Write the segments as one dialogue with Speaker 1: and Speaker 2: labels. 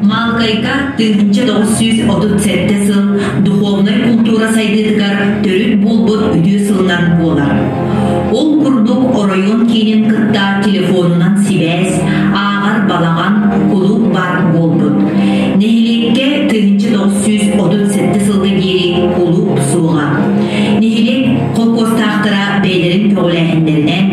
Speaker 1: Маалыкайга 1937 сыл духовнай култуура сайдыытыгар төрүт буолбут үтүө сылынан буолар. Ол курдук оройуон киинин кытта телефонунан сибээс, ааҕар балаҕан, кулууп баар буолбут. Нэһилиэккэ 1937 сылга диэри кулууп суоҕа. Нэһилиэк холкуостаахтара бэйэлэрин көҕүлээһиннэринэн,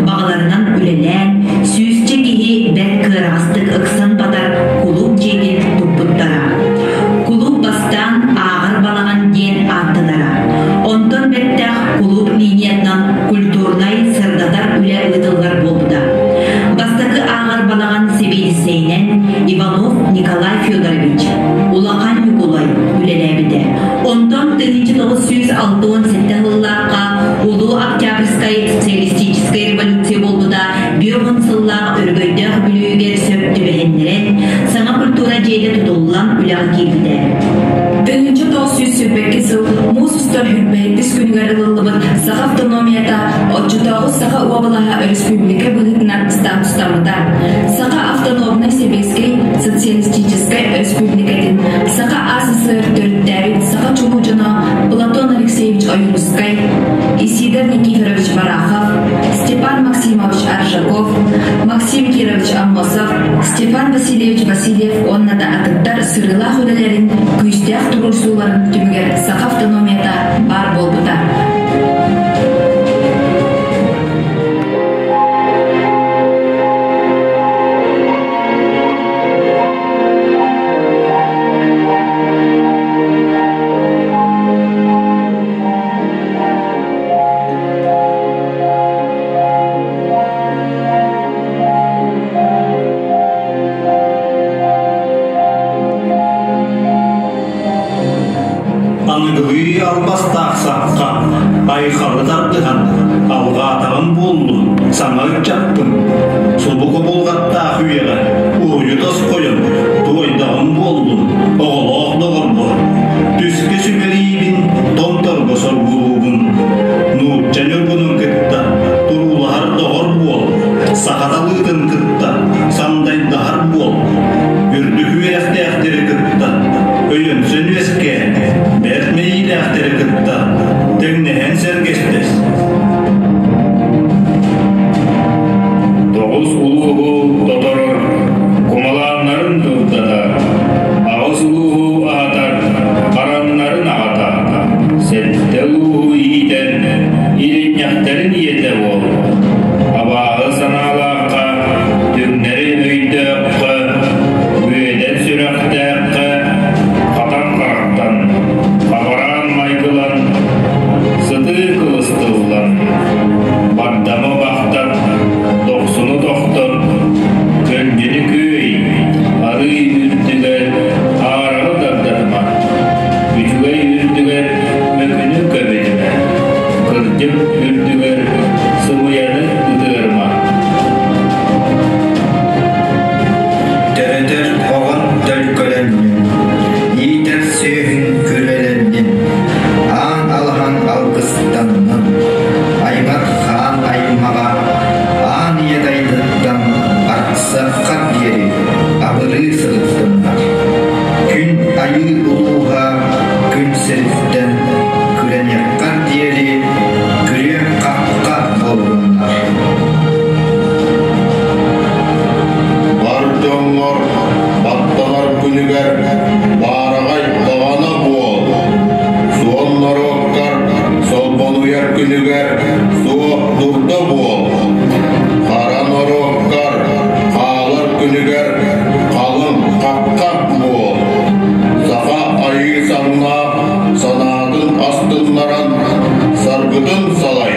Speaker 1: баҕаларынан үлэлээн, сүүсчэ киһи бэрт кыараҕастык ыксан батар кулууп дьиэтин туппуттара. Кулууп бастаан ааҕар балаҕан диэн ааттанара. Онтон бэттэх кулууп линиятынан культурнай сырдатар үлэ ыытыллар буолбута. Бастакы ааҕар балаҕан сэбиэдиссэйинэн Иванов Николай Федорович, Улахан Ньукулай үлэлээбитэ. Онтон 1967 сыллаахха Улуу Октябрьскай социалистическай революция буолбута 50 сыллаах өрөгөйдөөх үбүлүөйүгэр сөп түбэһиннэрэн, саҥа культура дьиэтэ тутуллан үлэҕэ киирбитэ.
Speaker 2: 1922 сыл муус устар хүрбэһиттис күнүгэр ылыллыбыт Саха автономията оччотооҕу Саха уобалаһа өрөспүүбүлүкэ быһыытынан статустаммыта. Саха автономнай сэбиэскэй социалистическай өрөспүүбүлүкэтин Саха АССР төрүттээбит саха чулуу дьоно Платон Алексеевич Ойуунускай, Исидор Никифорович Барахов, Степан Максимович Аржаков, Максим Кирович Аммосов, Степан Васильевич Васильев уонна да атыттар сырыылаах үлэлэрин күүстээх туруорсууларын түмүгэр саха автономията баар буолбута.
Speaker 3: Аныгылыы албастаах сахха айхалы тардыһан, алҕаатаҕым буоллун, саҥа ыччаппын. Субу кубулҕаттаах үйэҕэ уруйу тосхойон, туойдаҕым буоллун, оҕолоох доҕорбор. Түскэ сүбэлиибин, томторго соргулуубун. Нуучча ньургунун кытта туруулаһар доҕор буол, саха талыытын кытта сандайдаһар буол. Үрдүк үөрэхтээхтэри кытта өйөнсөн үөскээн, бэрт мэйиилээхтэри кытта тэҥнэһэн сэргэстэс.
Speaker 4: Тоҕус улууһу тоторор, кумалааннарын дурдатар, аҕыс улууһу аһатар, хараннарын аҕата, сэттэ улууһу иитэн, иринньэхтэрин ийэтэ буол. Абааһы санаалаахха, түҥнэри өйдөөххө, үөдэн сүрэхтээххэ, хатан харахтан, хабараан майгылан, сытыы кылыстыллан, бардамы бахтан, дохсуну тохтон, көлдьүнү күөй, арыы үрдүгэр аараҕы тардатыма, үчүгэй үрдүгэр мөкүнү көбүтүмэ, кырдьык үрдүгэр сымыйаны ытыарыма.
Speaker 5: Төрөтөр оҕон төлкөлөннүн, иитэр сүөһүн күрүөлэннин, аан алаһан алгыстаннын, аймах хаан аймаҕа аан ийэ дайдыттан арахсыахха диэри абырыы сырыттыннар. Күн айыы улууһа күн сириттэн күрэниэххэр диэри күрүө-хахха буоллуннар.
Speaker 6: Бар дьоҥҥор баттанар күнүгэр баараҕай баҕана буол, суон норуоккар солбонуйар күнүгэр суох дурда буол, хара норуоккар хаалар күнүгэр халыҥ хахха буол, саха айыы саҥнаах санаатын астыннаран саргытын салай,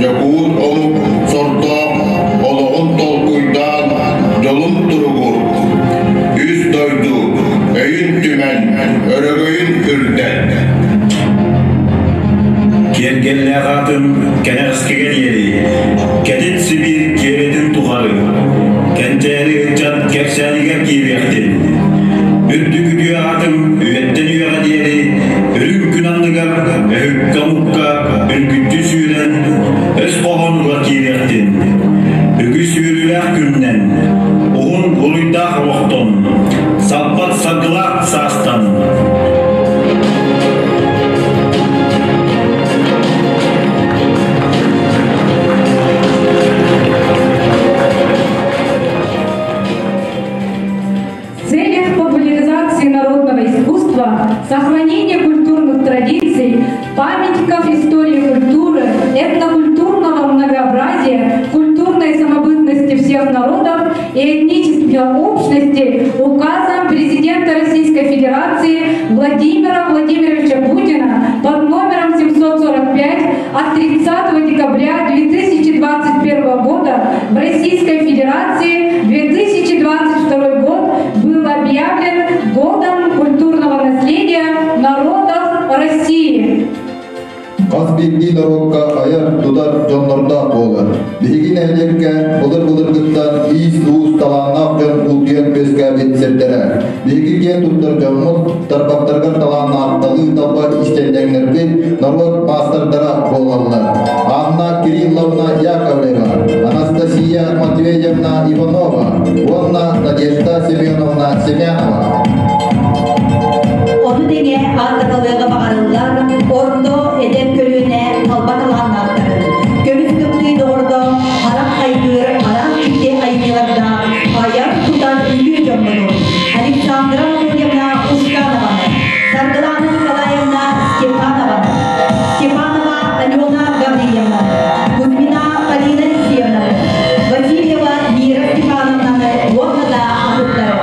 Speaker 6: дьокуут омук сордоох олоҕун толкуйдаан дьолун туругур, үс дойду өйүн түмэн, өрөгөйүн үрдэт.
Speaker 3: Киэргэллээх аатын кэнэҕэскигэ диэри, кэтит Сибиир киэрэтин тухары, кэнчээри ыччат кэпсээнигэр киириэхтин. Үрдүк үтүө аатым үйэттэн үйэҕэ диэри үрүҥ күн анныгар өһүккэ омукка үргүччү сүүрэн өс хоһоонугар киириэхтин. Үгүс үөрүүлээх күннэн, уһун уруйдаах олохтон,
Speaker 7: для общности указом президента Российской Федерации Владимира Владимировича Путина под номером 745 от 30 декабря 2021 года в Российской Федерации 2022 год был объявлен Годом культурного наследия народов России.
Speaker 8: Хас биирдии норуокка айар-тутар дьоннордоох буолар. Биһиги нэһилиэккэ былыр-былыргыттан иис-уус талааннаах дьон улгуйан үөскээбит сирдэрэ. Биһиги киэн туттар дьоммут, тарбахтарыгар талааннаах талыы-талба иистэнньэҥнэрбит норуот маастардара буолаллар. Анна Кирилловна Яковлева, Анастасия Матвеевна Иванова уонна Надежда Семеновна Семенова.
Speaker 1: Ону тэҥэ ааттаталыаҕа баҕарыллар орто эдэр көлүөнэ талба талааннаахтарын, көмүс кыптыы доҕордоох, харах хайгыыр араас дьикти айымньылардаах айар-тутар үтүө дьоммутун Александра Анатольевна Ушканованы, Саргылана Николаевна Степанованы, Степанова Алена Гаврильевнаны, Кузьмина Полина Алексеевнаны, Васильева Мира Степановнаны уонна да атыттары.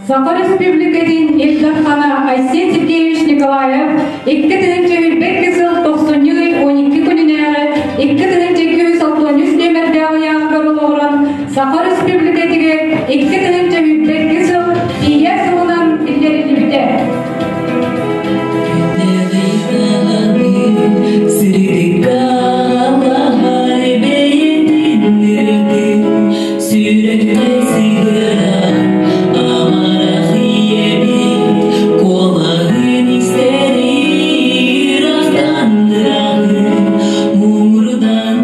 Speaker 7: Саха Республикатын Ил Дархана Айсен Сергеевич Николаев 2021 сыл тохсунньу ый 12 күнүнээҕи 2263 нүөмэрдээх ыйааҕыгар олоҕуран Саха Республикатыгар 2022 сыл Ийэ сылынан биллэриллибитэ.
Speaker 9: Муҥурдан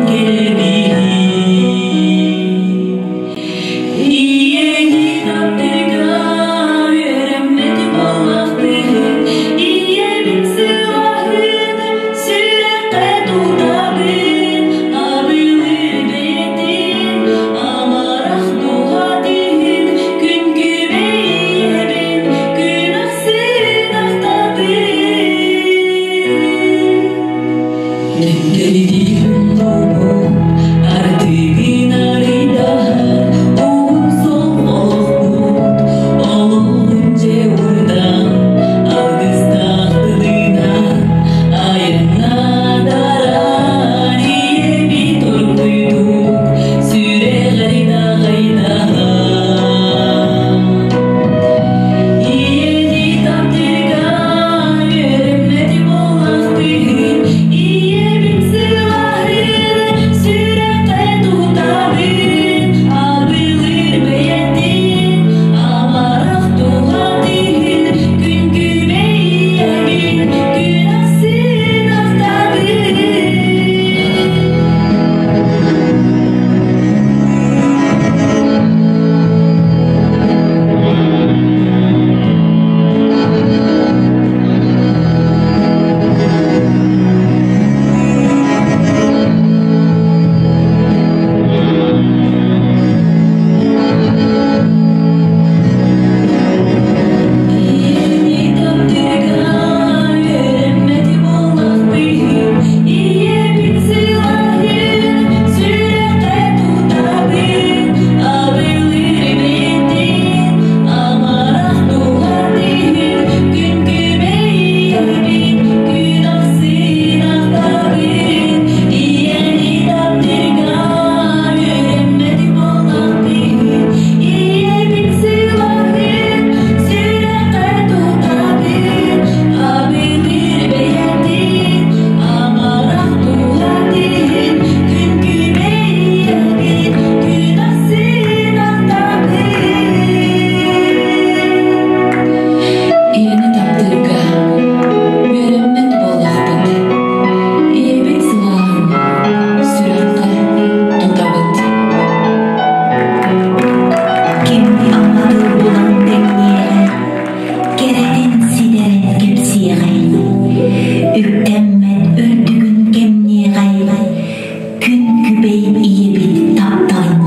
Speaker 1: Күн күбэй ийэбит тапталын.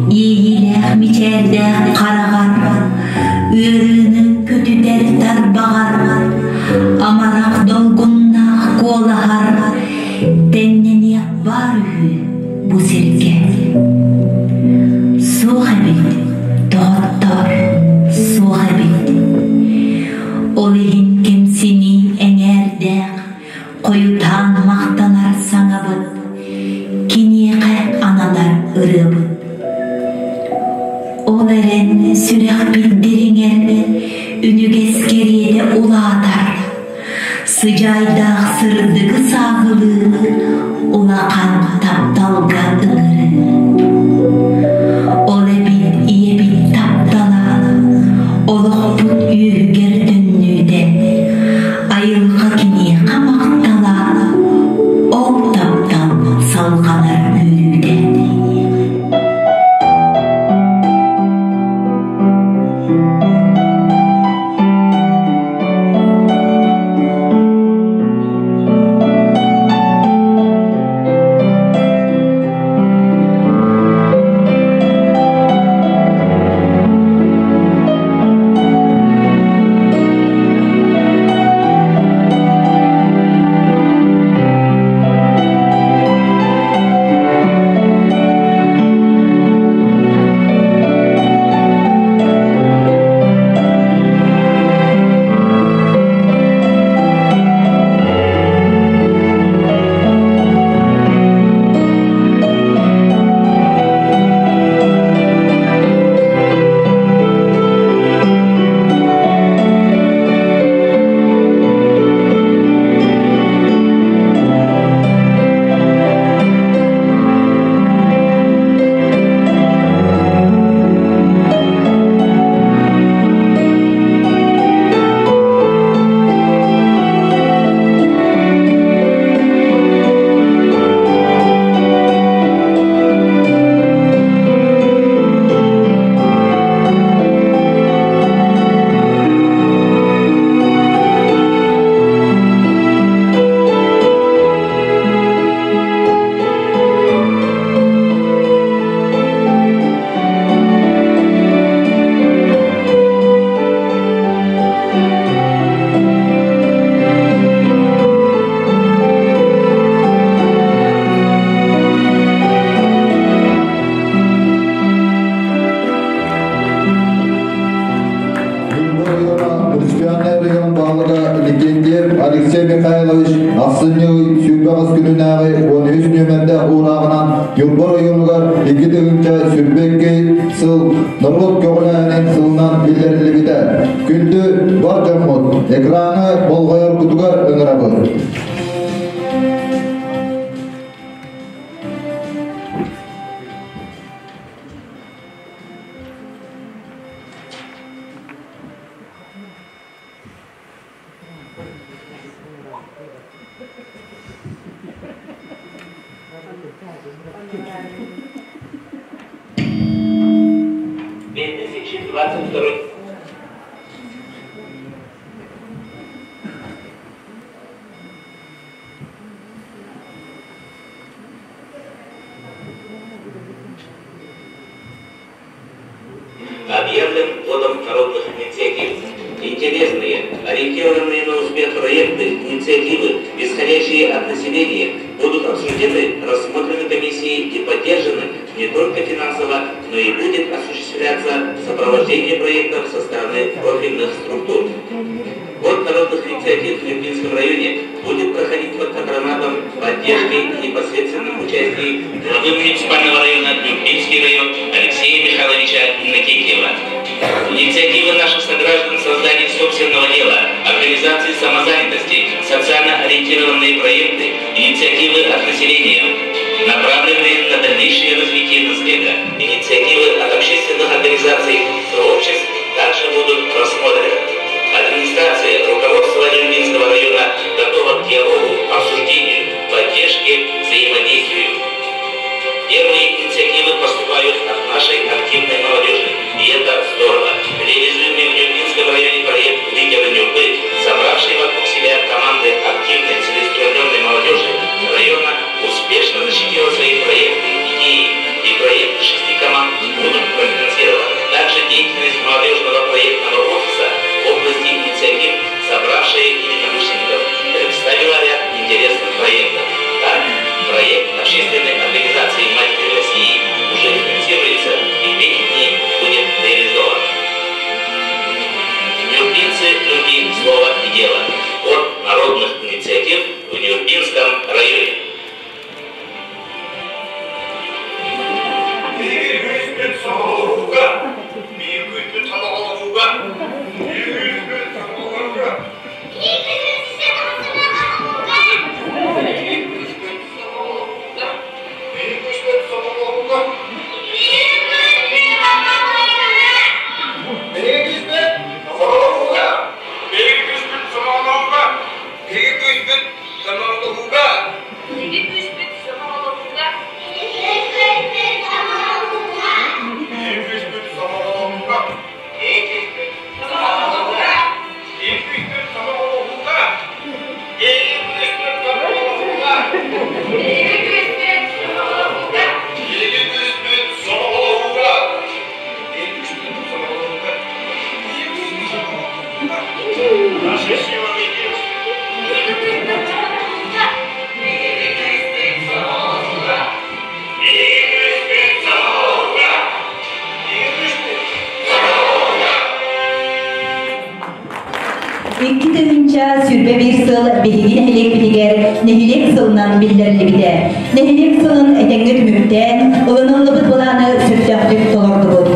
Speaker 1: Иэйиилээх мичээрдээх хараҕар, ыарыыны көтүтэр тарбаҕар, амарах долгуннаах куолаһар тэҥнэниэх баар үһү бу сиргэ. Суох эбит, доҕоттоор, суох эбит. Ол иһин кэмсинии эҥээрдээх Хойутаан махтанар саҥабыт, киниэхэ ананар ырыабыт. Ол эрэн сүрэхпит дириҥэр үнүгэс кэриэтэ улаатар, сыдьаайдаах сырдыгы сааһылыы улахан тапталга ыҥырыы. Ол эбит ийэбит таптала, олохпут үөһүгэр төннүүтэ, Айылҕа киниэхэ махтала, ол таптал салҕанар үөрүүтэ.
Speaker 8: Муниципальнай район баһылыга Иннокентьев Алексей Михайлович ахсынньы ый сүүрбэҕис күнүнээҕи 13 нүөмэрдээх уурааҕынан Ньурба оройуонугар 2022 сыл норуот көҕүлээһинин сылынан биллэриллибитэ. Күндү бар дьоммут, экраны болҕойоргутугар ыҥырабыт.
Speaker 9: 2022 Объявлен годом народных инициатив. Интересные, ориентированные на успех проекты, инициативы, исходящие от населения, будут обсуждены, рассмотрены комиссией и поддержаны не только финансово, но и будет осуществляться сопровождение проектов со стороны профильных структур. Год народных инициатив в Нюрбинском районе будет проходить под патронатом поддержки и непосредственным участием главы муниципального района Нюрбинский район Алексея Михайловича Иннокентьева. Инициативы наших сограждан в создании собственного дела, организации самозанятости, социально ориентированные проекты, инициативы от населения, направленные на дальнейшее развитие наслега, инициативы от общественных организаций, сообществ также будут рассмотрены. Администрация, руководство Нюрбинского района готова к диалогу, обсуждению, поддержке, взаимодействию. Первые инициативы поступают от нашей активной молодежи, и это здорово. Реализуемый в Нюрбинском районе проект «Лидеры Нюрбы», собравший вокруг себя команды активной, целеустремленной молодежи района, успешно
Speaker 10: күүспүт сомоҕолоһууга, биир күүспүт сомоҕолоһууга, биир күүспүт сомоҕолоһууга, биир күүспүт сомоҕолоһууга, биир күүспүт сомоҕолоһууга, биир күүспүт сомоҕолоһууга, биир күүспүт сомоҕолоһууга, биир күүспүт сомоҕолоһууга, биһиги күүспүт сомоҕолоһууга, биһиги күүспүт сомоҕолоһууга, биһиги күүспүт сомоҕолоһууга, биһиги күүспүт сомоҕолоһууга, биһиги күүспүт сомоҕолоһууга, биһиги күүспүт сомоҕолоһууга, биһиги күүспүт сомоҕолоһууга, биһиги күүспүт сомоҕолоһууга, биһиги күүспүт сомоҕолоһууга. Наша сила в единстве.
Speaker 1: 2 121 сыл биһиги нэһилиэкпитигэр нэһилиэк сылынан биллэриллибитэ. Нэһилиэк сылын этэҥҥэ түмүктээн, ылыныллыбыт былааны сөптөөхтүк толордубут.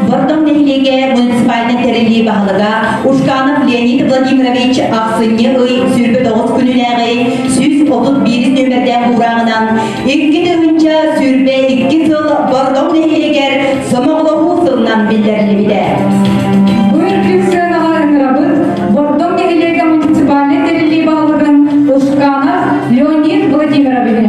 Speaker 1: Бордоҥ нэһилиэгэ муниципальнай тэриллии баһылыга Ушканов Леонид Владимирович ахсынньы ый 29 күнүнээҕи 131 нүөмэрдээх уурааҕынан 2022 сыл Бордоҥ нэһилиэгэр сомоҕолоһуу сылынан биллэриллибитэ.
Speaker 7: Бу үрдүк сыанаҕа ыҥырабыт Бордоҥ нэһилиэгэ муниципальнай тэриллии баһылыгын Ушканов Леонид Владимировиһы.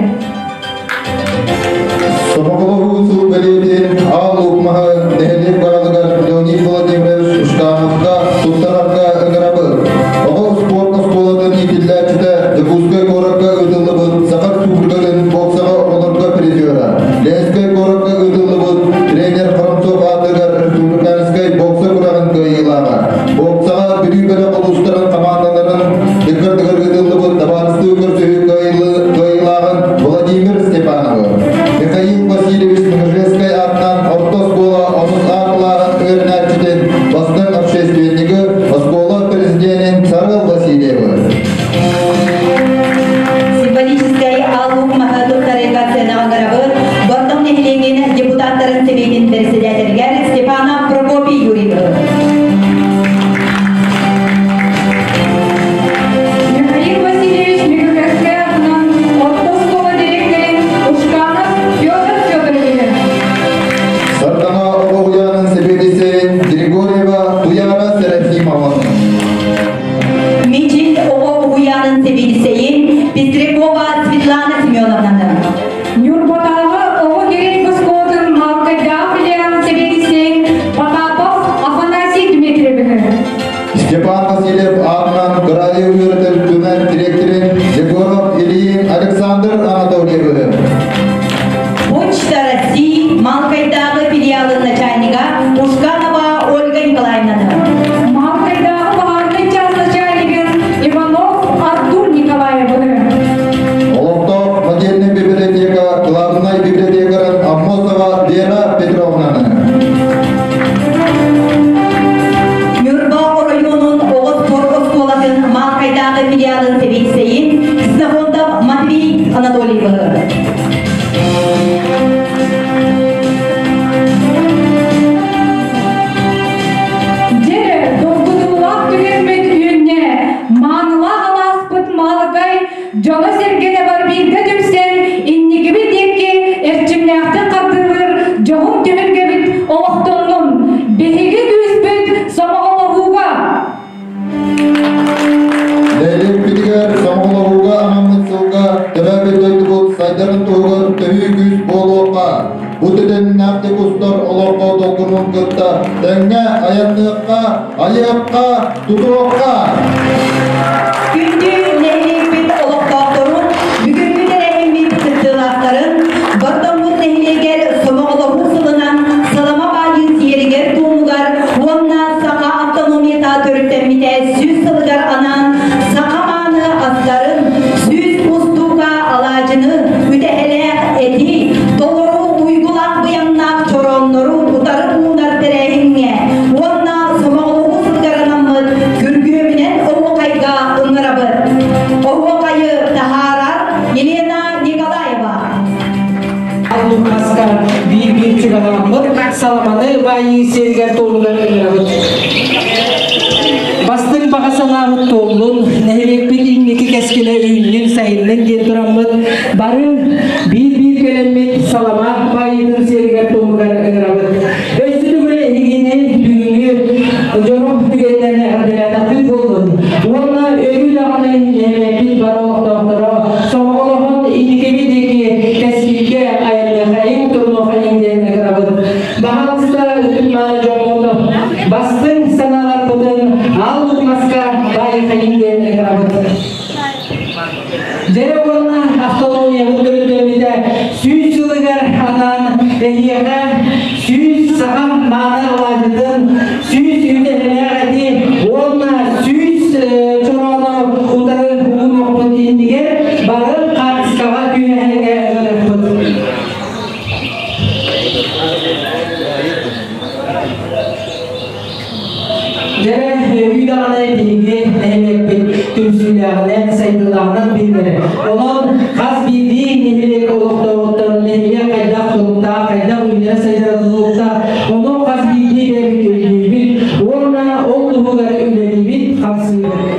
Speaker 8: Сомоҕолоһуу сыл бэлиэтин Аал Луук Маһы нэһилиэк баһылыгар Леонид Владимирович Ушкановка туттарарга ыҥырабыт. Оҕо спорт оскуолатын иитиллээччитэ Дьокуускай куоракка ыытыллыбыт Саха Республикатын боксаҕа оҕолорго призера, Ленскэй куоракка ыытыллыбыт тренер Хромцов аатыгар республиканскай бокса күрэҕин кыайыылааҕа, боксаҕа Бүлүү бөлөх улуустарын хамаандаларын ыккардыгар ыытыллыбыт табаарыстыы көрсүһүү кыайыылааҕын Владимир Степановы, Михаил Васильевич Михажевскай аатынан орто оскуола онус А кылааһын үөрэнээччитин, бастыҥ общественнигы, оскуола президенин Сарыл Васильевы.
Speaker 1: Символическай Аал Маһы туттарыыга сыанаҕа ыҥырабыт Бордоҥ нэһилиэгин депутаттарын сэбиэтин председателигэр Степанов Прокопий Юрьевы.
Speaker 7: Михаил Васильевич Михайловскай аатынан орто оскуола дириэктэрин Ушканов Федор Федоровиһы.
Speaker 8: Сардаҥа оҕо уһуйаанын сэбиэдиссэйин Григорьева Туяра Серафимованы.
Speaker 1: Мичил оҕо уһуйаанын сэбиэдиссэйин Пестрякова Светлана Семеновнаны.
Speaker 7: Ньурбатааҕы оҕо кириэс оскуолатын Маалыкайдаах филиалын сэбиэдиссэйин Потапов Афанасий Дмитриевиһы.
Speaker 8: Степан Васильев аатынан кыраайы үөрэтэр түмэл дириэктэрин Егоров Ильин Александр Анатольевиһы.
Speaker 1: Почта России Маалыкайдааҕы филиалын начальнига Ушканова Ольга Николаевнаны.
Speaker 7: Маалыкайдааҕы баһаарынай чаас начальнигын Иванов Артур Николаевиһы.
Speaker 8: Олохтоох модельнай библиотека главнай библиотекарын Аммосова Вера Петровнаны.
Speaker 1: Ньурба оройуонун оҕо спорт оскуолатын Маалыкайдааҕы филиалын сэбиэдиссэйин Ксенофонтов Матвей Анатольевиһы.
Speaker 7: Дьэ, долгутуулаах түгэммит үүннэ, маанылаах алааспыт Маалыкай дьоно-сэргэтэ бар бииргэ түмсэн, инникибит диэки эрчимнээхтик хардыылыыр дьоһун түһүлгэбит олохтоннун, биһиги күүспүт сомоҕолоһууга!
Speaker 8: Нэһилиэкпитигэр сомоҕолоһууга анаммыт сылга төрөөбүт дойдубут сайдарын туһугар төһүү күүс буолуохха. Бу тэтимнээхтик устар олоҥхо долгунун кытта тэҥҥэ айанныахха, айыахха, тутуохха!
Speaker 1: Күндү нэһилиэкпит олохтоохторун, бүгүҥҥү тэрээһиммит кыттыылаахтарын, Бордоҥмут нэһилиэгэр сомоҕолоһуу сылынан салама баайыы сиэригэр-туомугар уонна саха автономията төрүттэммитэ 100 сылыгар анаан саха мааны астарын, 100 устуука алаадьыны, үтэһэлээх эти, толору уйгулаах быйаҥнаах чорооннору утары уунар тэрээһиҥҥэ уонна сомоҕолоһуу сылыгар анаммыт күргүөмүнэн оһуохайга.
Speaker 11: Аал Лук маска биир-биир чугаһааммыт саламаны баайыы сиэригэр-туомугар ыҥырабыт. Бастыҥ баҕа санаабыт туоллун, нэһилиэкпит инники кэскилэ үүннүн, сайыннын диэн тураммыт бары биир-биир кэлэммит салама баайыытын сиэригэр-туомугар ыҥырабыт. Өссө төгүл эһигини бүгүҥҥү дьоро түгэнинэн эҕэрдэлээтэхпит буоллун. Уонна өрүү даҕаны нэһилиэкпит бары олохтоохторо сомоҕолоһон инникибит диэки кэскилгэ айанныахайыҥ, турунуохайыҥ диэн ыҥырабыт. Баһаалыста ытык-мааны дьоммут бастыҥ санааларбытын аал лук маска баайыахайыҥ диэн ыҥырабыт. Дьэ уонна автономиябыт төрүттэммитэ 100 сылыгар анаан эһиэхэ 100 саха мааны алаадьытын, 100 үтэһэлээх эти уонна 100 чороону утары уунуохпут иннигэр бары хаартыскаҕа түһэһэргэ ыҥырыахпыт. Дьэ, өрүү даҕаны биһиги нэһилиэкпит түмсүүлээҕинэн, сайдыылааҕынан биллэр. Онон хас биирдии нэһилиэк олохтооҕуттан нэһилиэк хайдах туруктаах, хайдах үүнэр-сайдар тутулуктаах, ону хас биирдии бэйэбит өйдүүбүт уонна ол туһугар үлэлиибит, хамсыыбыт.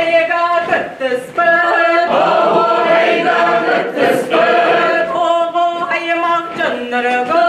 Speaker 12: Оһуохайга кыттыспыт, Оһуохайга кыттыспыт, Оҕо аймах дьонноругар.